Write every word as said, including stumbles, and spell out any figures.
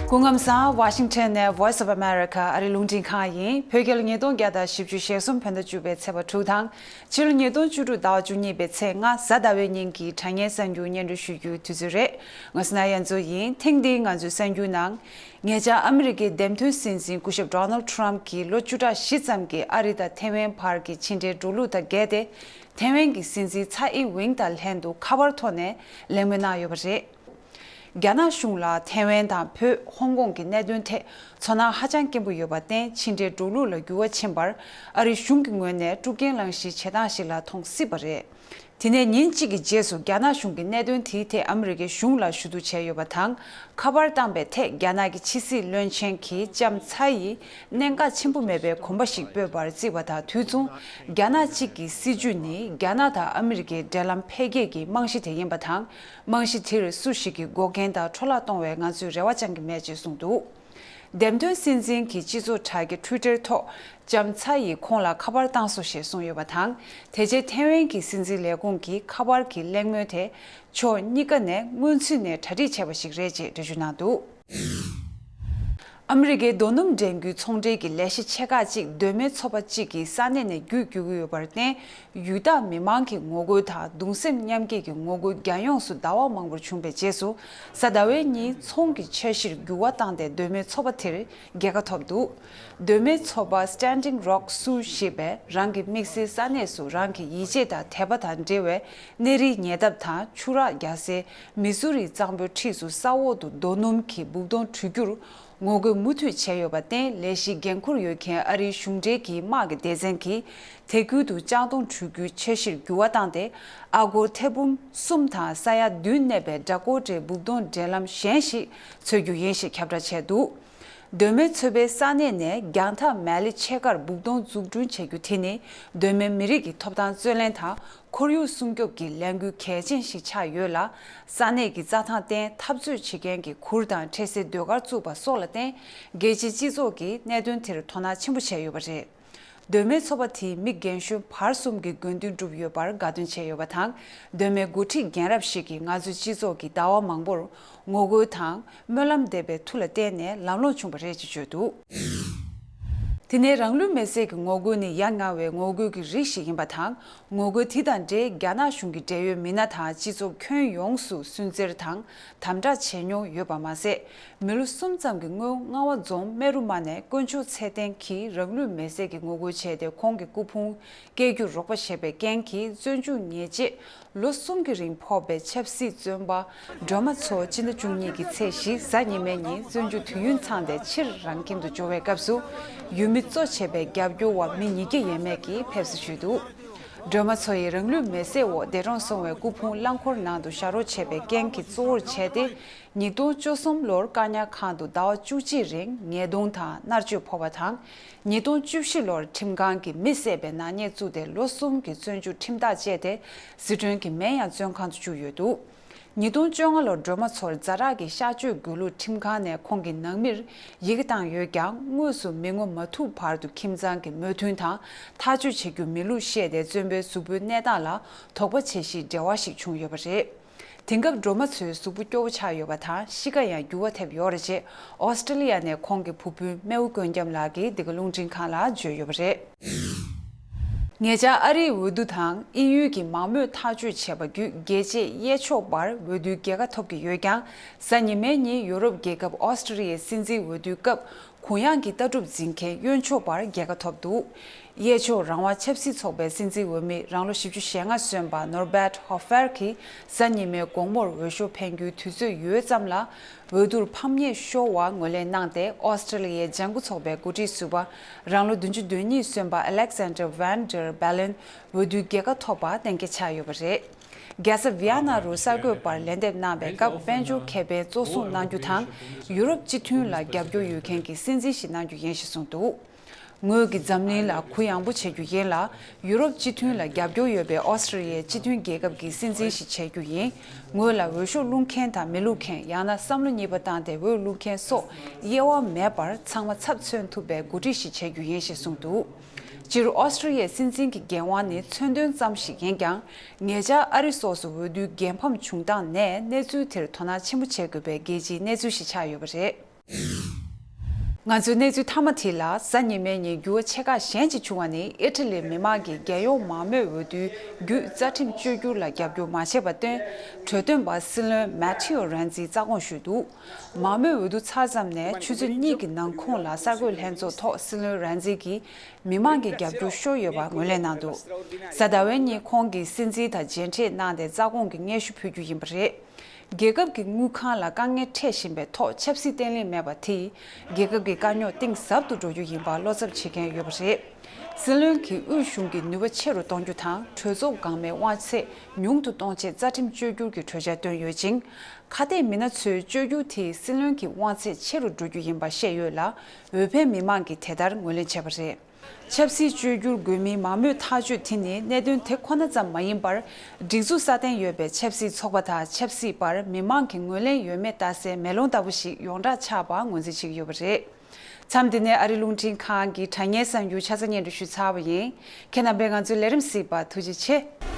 སྐུ་ཁམས་བཟང་། ཝ་ཤིང་ཊོན་ནས་Voice of America ཨ་རིའི་རླུང་འཕྲིན་ཁང་ཡིན། བོད་རྒྱལ་ལོ་ཉིས་སྟོང་བརྒྱ་དང་བཞི་བཅུ་ཞེ་གསུམ་བོད་ཟླ་བཅུ་པའི་ཚེས་པ་དྲུག་དང་། ཕྱི་ལོ་ཉིས་སྟོང་བཅུ་དྲུག་ཟླ་བ་བཅུ་གཉིས་པའི་ཚེས་ལྔ་གཟའ་ཟླ་བའི་ཉིན་གྱི་དྲ་བརྙན་གསར་འགྱུར་སྙན་སྒྲོན་ཞུ་རྒྱུའི་དུས་ཚོད་རེད། ང་སུ་ན་ཡན་ཛོ་ཡིན། ཐེངས་འདིའི་ང་ཚོའི་གསར་འགྱུར་ནང་། ཉེ་ཆར་ཨ་མི་རི་ཀའི་འདེམས་ཐོན་སྲིད་འཛིན་སྐུ་ཞབས་Donald Trump གྱིས་ལོ་བཅུ་ཕྲག་བཞི་ཙམ་གྱི་ཨ་རི་དང་ཐེ་ཝན་བར་གྱི་ཕྱི་འབྲེལ་འགྲོ་ལུགས་དང་འགལ་ཏེ། ཐེ་ཝན་གྱི་སྲིད་འཛིན་ཚའེ་ཨིན་ཝིན་དང་ལྷན་དུ་ཁ་པར་ཐོག་ནས་གླེང་མོལ་གནང་ཡོད་པ་རེད། རྒྱ་ནག་གཞུང་ལ་ཐེ་ཝན་དང་བོད་ཧོང་ཀོང་གི་གནད་དོན་ཐད་ཚོར་སྣང་ཧ་ཅང་སྐྱེན་པོ་ཡོད་པར་བརྟེན། ཕྱི་འབྲེལ་འགྲོ་ལུགས་ལ་འགྱུར་བ་ཕྱིན་པར་ཨ་རིའི་གཞུང་གི་ངོས་ནས་དཀྲུག་རྐྱེན་བསླང་གཞིའི་བྱེད་སྟངས་ཤིག་ལ་མཐོང་སྲིད་པ་རེད། དེ་ནས་ཉིན་གཅིག་གི་རྗེས་སུ་རྒྱ་ནག་གཞུང་གིས་གནད་དོན་དེའི་ཐད་ཨ་མི་རི་ཀའི་གཞུང་ལ་ཞུ་གཏུག་བྱས་ཡོད་པ་དང་། ཁ་པར་བཏང་པའི་ཐད་རྒྱ་ནག་གི་ཕྱི་སྲིད་བློན་ཆེན་གྱིས་ལྕམ་ཚའེ་ཡིས་གནད་འགག་ཆེན་པོ་མེད་པའི་གོམ་པ་ཞིག་སྤོས་པར་བརྩིས་པ་དང་དུས་མཚུངས། རྒྱ་ནག་གཅིག་གི་སྲིད་ཇུས་ནི་རྒྱ་ནག་དང་ཨ་མི་རི་ཀའི་འབྲེལ་ལམ་འཕེལ་རྒྱས་ཀྱི་རྨང་གཞི་དེ་ཡིན་པ་དང་། རྨང་གཞི་དེར་སུ་ཞིག་གིས་འགོག་རྐྱེན་དང་འཕྲོ་བརླག་གཏོང་བའི་ང་ཚོས་རེ་བ་བཅང་གི་མེད་ཅེས་གསུངས་འདུག་འདེམས་ཐོན་སྲིད་འཛིན་གྱི་སྤྱི་ཚོགས་དྲ་རྒྱ་Twitter ཐོག་ལྕམ་ཚའེ་ཡིས་ཁོང་ལ་ཁ་པར་བཏང་སོང་ཞེས་གསུངས་ཡོད་པ་དང་། དེ་རྗེས་ཐེ་ཝན་གྱི་སྲིད་འཛིན་ལས་ཁུངས་ཀྱིས་ཁ་པར་གྱི་གླེང་མོལ་དེ་ཕྱོགས་གཉིས་ཀ་ནས་སྔོན་ཚུད་ནས་གྲ་སྒྲིག་བྱས་པ་ཞིག་རེད་ཅེས་འགྲེལ་བརྗོད་གནང་འདུག་ཨ་མི་རི་ཀའི་རྡོ་སྣུམ་འདྲེན་རྒྱུའི་ཚོང་འབྲེལ་གྱི་ལས་གཞི་ཆེ་ཁག་ཅིག་གདོད་མའི་ཚོ་པ་གཅིག་གི་ས་གནས་ནས་བརྒྱུད་བསྐྱོད་ཀྱི་ཡོད་པར་བརྟེན། ཡུལ་བདག་མི་མང་གི་ངོ་རྒོལ་དང་གདུང་སེམས་མཉམ་སྐྱེད་ཀྱི་ངོ་རྒོལ་རྒྱལ་ཡོངས་སུ་ཟླ་བ་མང་པོར་བྱུང་བའི་རྗེས་སུ། གཟའ་ཟླ་བའི་ཉིན་ཚོང་གི་འཆར་གཞིར་འགྱུར་བ་བཏང་སྟེ་གདོད་མའི་ཚོ་པ་དེར་རྒྱལ་ཁ་ཐོབ་འདུག་གདོད་མའི་ཚོ་པ་Standing Rock Sioux ཞེས་པས་རང་གི་དམིགས་བསལ་ས་གནས་སུ་རང་གི་ཡིད་ཆེས་དང་དད་པ་དང་འབྲེལ་བའི་གནས་རིའི་ཉེ་འདབས་དང་ཆུ་རགས་རྒྱག་སའི་མི་སུ་རིའི་གཙང་པོའི་འཁྲིས་སུ་ས་འོག་ཏུ་རྡོ་སྣུམ་གྱི་སྦུག་དོང་བྲུས་རྒྱུར་ངོ་རྒོལ་མུ་མཐུད་བྱས་ཡོད་པར་བརྟེན། ལས་གཞིའི་འགན་འཁུར་ཡོད་མཁན་ཨ་རིའི་གཞུང་འབྲེལ་གྱི་དམག་གི་སྡེ་ཚན་གྱིས་དེ་ཁུལ་དུ་ལྕགས་སྡོང་བྲུས་རྒྱུའི་འཆར་གཞིར་འགྱུར་བ་བཏང་སྟེ། ཨ་སྒོར་ཐེར་འབུམ་གསུམ་དང་ས་ཡ་བདུན་གནས་པའི་ཌ་ཀོ་ཊའི་སྦུག་དོང་འདྲེན་ལམ་གཞན་ཞིག་འཚོལ་རྒྱུ་ཡིན་ཞེས་ཁྱབ་བསྒྲགས་བྱས་འདུག་གདོད་མའི་ཚོ་པའི་ས་གནས་ནས་རྒྱང་ཐག་མལ་ལེ་ཕྱེད་ཀར་སྦུག་དོང་འཛུགས་སྐྲུན་བྱེད་རྒྱུ་དེ་ནི། གདོད་མའི་མི་རིགས་ཀྱི་ཐོབ་ཐང་རྩོད་ལེན་དང་ཁོར་ཡུག་སྲུང་སྐྱོབ་ཀྱི་ལས་འགུལ་གལ་ཆེན་ཞིག་ཆགས་ཡོད་ལ། ས་གནས་ཀྱི་རྩྭ་ཐང་བརྟེན་འཐབ་རྩོད་བྱེད་མཁན་གྱི་གུར་དང་འཕྲལ་སེལ་ཟློས་གར་བཙུགས་པ་སོགས་ལ་བརྟེན། རྒྱལ་སྤྱིའི་སྤྱི་ཚོགས་ཀྱིས་གནད་དོན་དེར་དོ་སྣང་ཆེན་པོ་བྱས་ཡོད་པ་རེད། གདོད་མའི་ཚོ་པ་དེའི་མི་རྒན་གཞོན་བར་གསུམ་གྱིས་དགོས་འདུན་བསྒྲུབས་ཡོད་པར་དགའ་སྟོན་བྱས་ཡོད་པ་དང་། གདོད་མའི་འགོ་ཁྲིད་རྒན་རབས་ཤིག་གིས་ང་ཚོའི་སྤྱི་ཚོགས་ཀྱིས་ཟླ་བ་མང་པོར་ངོ་རྒོལ་དང་སྨོན་ལམ་འདེབས་པའི་མཐུ་ལ་བརྟེན་ནས་ལམ་ལྷོང་བྱུང་བ་རེད་ཅེས་བརྗོད་འདུག་དེ་ནས་རང་ལུས་མེར་སྲེག་གི་ངོ་རྒོལ་ནི་ཡ་ང་བའི་ངོ་རྒོལ་གྱི་རིགས་ཤིག་ཡིན་པ་དང་། ངོ་རྒོལ་དེ་དང་འབྲེལ་རྒྱ་ནག་གཞུང་གི་འབྲེལ་ཡོད་མི་སྣ་དང་སྤྱི་ཚོགས་ཁྱོན་ཡོངས་སུ་སུན་གཙེར་དང་དམ་དྲག་བྱས་མྱོང་ཡོད་པ་མ་ཟད། མི་ལོ་གསུམ་ཙམ་གྱི་སྔོན་རྔ་བ་རྫོང་སྨད་རུ་མ་ནས་དཀོན་མཆོག་ཚེ་བརྟན་གྱིས་རང་ལུས་མེར་སྲེག་གི་ངོ་རྒོལ་བྱས་ཏེ། ཁོང་གི་སྐུ་ཕུང་བསྐྱལ་རྒྱུར་རོགས་པ་བྱས་པའི་རྐྱེན་གྱིས། བཙོན་འཇུག་ཉེས་ཆད་ལོ་གསུམ་གྱི་རིང་ཕོག་པའི་ཆབ་སྲིད་བཙོན་པ་སྒྲོལ་མ་མཚོ་སྤྱི་ཟླ་བཅུ་གཉིས་ཀྱི་ཚེས་བཞི་གཟའ་ཉི་མའི་ཉིན་བཙོན་འཇུག་དུས་ཡུན་ཚང་སྟེ་ཕྱིར་རང་ཁྱིམ་དུ་འབྱོར་བའི་སྐབས་སུ། ཡུལ་མི་གཙོ་བྱས་པའི་རྒྱབ་སྐྱོར་བ་མི་ཉིས་བརྒྱ་ཡས་མས་ཀྱིས་ཕེབས་བསུ་ཞུས་འདུག་སྒྲོལ་མ་མཚོ་ཡིས་རང་ལུས་མེར་སྲེག་འོག་འདས་གྲོངས་སོང་བའི་སྐུ་ཕུང་རླངས་འཁོར་ནང་དུ་བཞག་རོགས་བྱས་པའི་རྐྱེན་གྱིས་གཙོ་བོར་བྱས་ཏེ། ཉིས་སྟོང་བཅུ་གསུམ་ལོར་བཀག་ཉར་ཁང་དུ་ཟླ་བ་བཅུ་གཅིག་རིང་ཉེས་རྡུང་དང་མནར་གཅོད་ཕོག་པ་དང་། ཉིས་སྟོང་བཅུ་བཞི་ལོར་ཁྲིམས་ཁང་གིས་མི་བསད་པའི་ནག་ཉེས་བཙུགས་ཏེ། ལོ་གསུམ་གྱི་བཙོན་འཇུག་ཁྲིམས་ཐག་བཅད་དེ། ཟི་ཁྲོན་གྱི་མེན་ཡང་བཙོན་ཁང་དུ་བཅུག་ཡོད་འདུག་ཉིས་སྟོང་བཅོ་ལྔ་ལོར་སྒྲོལ་མ་མཚོར་ཛ་དྲག་གི་གཤགས་བཅོས་དགོས་ལུགས་ཁྲིམས་ཁང་ནས་ཁོང་གི་ནང་མིར་ཡི་གེ་བཏང་ཡོད་ཀྱང་། དངོས་སུ་མི་ངོ་མ་ཐུག་བར་དུ་ཁྱིམ་ཚང་གི་མོས་མཐུན་དང་ཐག་གཅོད་བྱེད་རྒྱུ་མིན་ལུགས་བཤད་དེ། བཙོན་པའི་གཟུགས་པོའི་གནས་སྟངས་ལ་དོགས་པ་བྱེད་གཞིའི་འབྲེལ་བ་ཞིག་བྱུང་ཡོད་པ་རེད། དེང་སྐབས་སྒྲོལ་མ་མཚོའི་གཟུགས་པོ་སྐྱོ་བོ་ཆགས་ཡོད་པ་དང་། གཤིས་ཀ་ཡང་འགྱུར་བ་ཐེབས་ཡོད་རེད་ཅེས་ཨོ་སི་ཀྲི་ལི་ཡ་ནས་ཁོང་གི་བུ་སྤུན་རྨེའུ་དཀོན་རྒྱམ་ལགས་ཀྱིས་འདི་ག་རླུང་འཕྲིན་ཁང་ལ་བརྗོད་ཡོད་པ་རེད། ཉེ་ཆར་ཨ་རིའི་འོས་བསྡུ་དང་དབྱིན་ཡུལ་གྱི་མང་མོས་ཐག་གཅོད་བྱས་པ་བརྒྱུད། རྒྱལ་གཅེས་གཡས་ཕྱོགས་པར་འོས་བསྡུའི་རྒྱལ་ཁ་ཐོབ་ཀྱི་ཡོད་ཀྱང་། གཟའ་ཉི་མའི་ཉིན་ཡུ་རོབ་རྒྱལ་ཁབ་ཨོ་སི་ཀྲི་ལི་ཡའི་སྲིད་འཛིན་འོས་བསྡུའི་སྐབས། གུ་ཡངས་ཀྱི་ལྟ་གྲུབ་འཛིན་མཁན་གཡོན་ཕྱོགས་པར་རྒྱལ་ཁ་ཐོབ་འདུག་གཡས་ཕྱོགས་རང་དབང་ཆབ་སྲིད་ཚོགས་པའི་སྲིད་འཛིན་འོས་མི་རང་ལོ་བཞི་བཅུ་ཞེ་ལྔ་སོན་པ་ནོར་བེར་ཧོ་ཧྥེར་གྱིས་གཟའ་ཉི་མའི་དགོང་མོར་འོས་ཤོག་འཕེན་རྒྱུའི་དུས་ཚོད་ཡོལ་ཙམ་ལ། འོས་བསྡུར་ཕམ་ཉེས་ཤོར་བ་ངོས་ལེན་གནང་སྟེ། ཨོ་སི་ཀྲི་ལི་ཡའི་ལྗང་ཁུ་ཚོགས་པའི་འགོ་ཁྲིད་ཟུར་པ་རང་ལོ་བདུན་ཅུ་དོན་གཉིས་སོན་པ་ཨ་ལེག་སན་ཌར་ཝན་ཌར་བྷེ་ལན་འོས་བསྡུའི་རྒྱལ་ཁ་ཐོབ་པ་གཏན་འཁེལ་ཆགས་ཡོད་པ་རེད། རྒྱལ་ས་ཝི་ཡ་ན་རུ་གསར་འགོད་པར་ལན་འདེབས་གནང་བའི་སྐབས། དཔལ་འབྱོར་ཁེ་ཕན་གཙོ་བཟུང་གནང་རྒྱུ་དང་། ཡུ་རོབ་སྤྱི་མཐུན་ལ་རྒྱབ་སྐྱོར་ཡོད་མཁན་གྱི་སྲིད་འཛིན་ཞིག་གནང་རྒྱུ་ཡིན་ཞེས་གསུངས་འདུག་ངོས་ཀྱིས་འཛམ་གླིང་ལ་གུ་ཡངས་པོ་བྱེད་རྒྱུ་ཡིན་ལ། ཡུ་རོབ་སྤྱི་མཐུན་ལ་རྒྱབ་སྐྱོར་ཡོད་པའི་ཨོ་སི་ཀྲི་ལི་ཡའི་སྤྱི་མཐུན་རྒྱལ་ཁབ་ཀྱི་སྲིད་འཛིན་ཞིག་བྱེད་རྒྱུ་ཡིན། ངོས་ལ་འོས་ཤོག་བླུག་མཁན་དང་མི་བླུག་མཁན། ཡང་ན་བསམ་བློ་གཉིས་པ་བཏང་སྟེ་འོས་བླུག་མཁན་སོགས་དབྱེ་བ་མེད་པར་ཚང་མ་ཚབ་མཚོན་ཐུབ་པའི་འགོ་ཁྲིད་ཞིག་བྱེད་རྒྱུ་ཡིན་ཞེས་གསུངས་འདུག་སྤྱིར་ཨོ་སི་ཀྲི་ལི་ཡའི་སྲིད་འཛིན་གྱི་འགན་དབང་ནི་མཚོན་དོན་ཙམ་ཞིག་ཡིན་ཀྱང་། ཉེ་ཆར་ཨ་རི་སོགས་སུ་འོས་བསྡུའི་འགན་ཕམ་བྱུང་སྟངས་ནས། གནས་ཚུལ་དེར་དོ་སྣང་ཆེན་པོ་བྱེད་དགོས་པའི་རྒྱལ་སྤྱིའི་གནས་ཚུལ་ཞིག་ཆགས་ཡོད་པ་རེད། ང་ཚོའི་གནས་ཚུལ་མཐའ་མ་དེ་ལ། གཟའ་ཉི་མའི་ཉིན་འགྱུར་བ་ཆེ་ཁག་གཞན་ཅིག་བྱུང་བ་ནི། ཨི་ཊ་ལིའི་མི་དམངས་ཀྱིས་རྒྱལ་ཡོངས་མང་མོས་འོས་བསྡུའི་བརྒྱུད་རྩ་ཁྲིམས་བཅོས་བསྒྱུར་ལ་རྒྱབ་སྐྱོར་མ་བྱས་པར་བརྟེན། གྲོས་འདོན་པ་སྲིད་བློན་མེ་ཐེའོ་རན་ཛི་རྩ་དགོངས་ཞུས་འདུག་མང་མོས་འོས་བསྡུ་ཚར་ཙམ་ནས་ཆུ་ཚོད་གཉིས་ཀྱི་ནང་ཁོངས་ལ་གསར་འགོད་ལྷན་ཚོགས་ཐོག་སྲིད་བློན་རན་ཛི་གིས་མི་དམངས་ཀྱི་རྒྱབ་སྐྱོར་ཤོར་ཡོད་པ་ངོས་ལེན་གནང་འདུག་གཟའ་ཟླ་བའི་ཉིན་ཁོང་གིས་སྲིད་འཛིན་དང་མཇལ་འཕྲད་གནང་སྟེ་རྩ་དགོངས་ཀྱི་སྙན་ཞུ་ཕུལ་རྒྱུ་ཡིན་པ་རེད། རྒྱལ་ཁབ་ཀྱི་དངུལ་ཁང་ལ་དཀའ་ངལ་འཕྲད་བཞིན་པའི་ཐོག་ཆབ་སྲིད་བརྟན་ལྷིང་མེད་པ་དེས་རྒྱལ་ཁབ་ཀྱི་དཀའ་རྙོག་གཏིང་ཟབ་ཏུ་འགྲོ་རྒྱུ་ཡིན་པ་བློ་འཚབ་བྱེད་མཁན་ཡོད་པ་རེད། སྲིད་བློན་གྱིས་དབུས་གཞུང་གི་ནུས་པ་ཆེ་རུ་གཏོང་རྒྱུ་དང་། གྲོས་ཚོགས་འགག་མེད་དབང་ཚད་ཉུང་དུ་གཏོང་ཆེད་རྩ་ཁྲིམས་བཅོས་བསྒྱུར་གྱི་གྲོས་འཆར་བཏོན་ཡོད་ཅིང་། ཁ་གཏད་མི་སྣ་ཚོས་བཅོས་བསྒྱུར་དེས་སྲིད་བློན་གྱི་དབང་ཚད་ཆེ་རུ་འགྲོ་རྒྱུ་ཡིན་པ་བཤད་ཡོད་ལ། འོས་འཕེན་མི་མང་གིས་དེ་ལྟར་ངོས་ལེན་བྱས་པ་རེད། ཆབ་སྲིད་བཅོས་བསྒྱུར་དགོས་མིན་མང་མོས་ཐག་གཅོད་དེ་ནི་གནད་དོན་དེ་ཁོ་ན་ཙམ་མ་ཡིན་པར། སྒྲིག་འཛུགས་སྲ་བརྟན་ཡོད་པའི་ཆབ་སྲིད་ཚོགས་པ་དང་ཆབ་སྲིད་བར་མི་མང་གི་ངོས་ལེན་ཡོད་མེད་ལྟ་སའི་མེ་ལོང་ལྟ་བུ་ཞིག་ཡོངས་གྲགས་ཆགས་པ་ངོས་འཛིན་བྱེད་ཀྱི་ཡོད་པ་རེད། མཚམས་འདི་ནས་ཨ་རི་རླུང་འཕྲིན་ཁང་གི་དྲ་བརྙན་གསར་འགྱུར་ཆ་ཚང་སྙན་སྒྲོན་ཞུས་ཚར་བ་ཡིན། ཁྱེད་རྣམ་པས་ང་ཚོའི་ལས་རིམ་གཟིགས་པར་ཐུགས་རྗེ་ཆེ།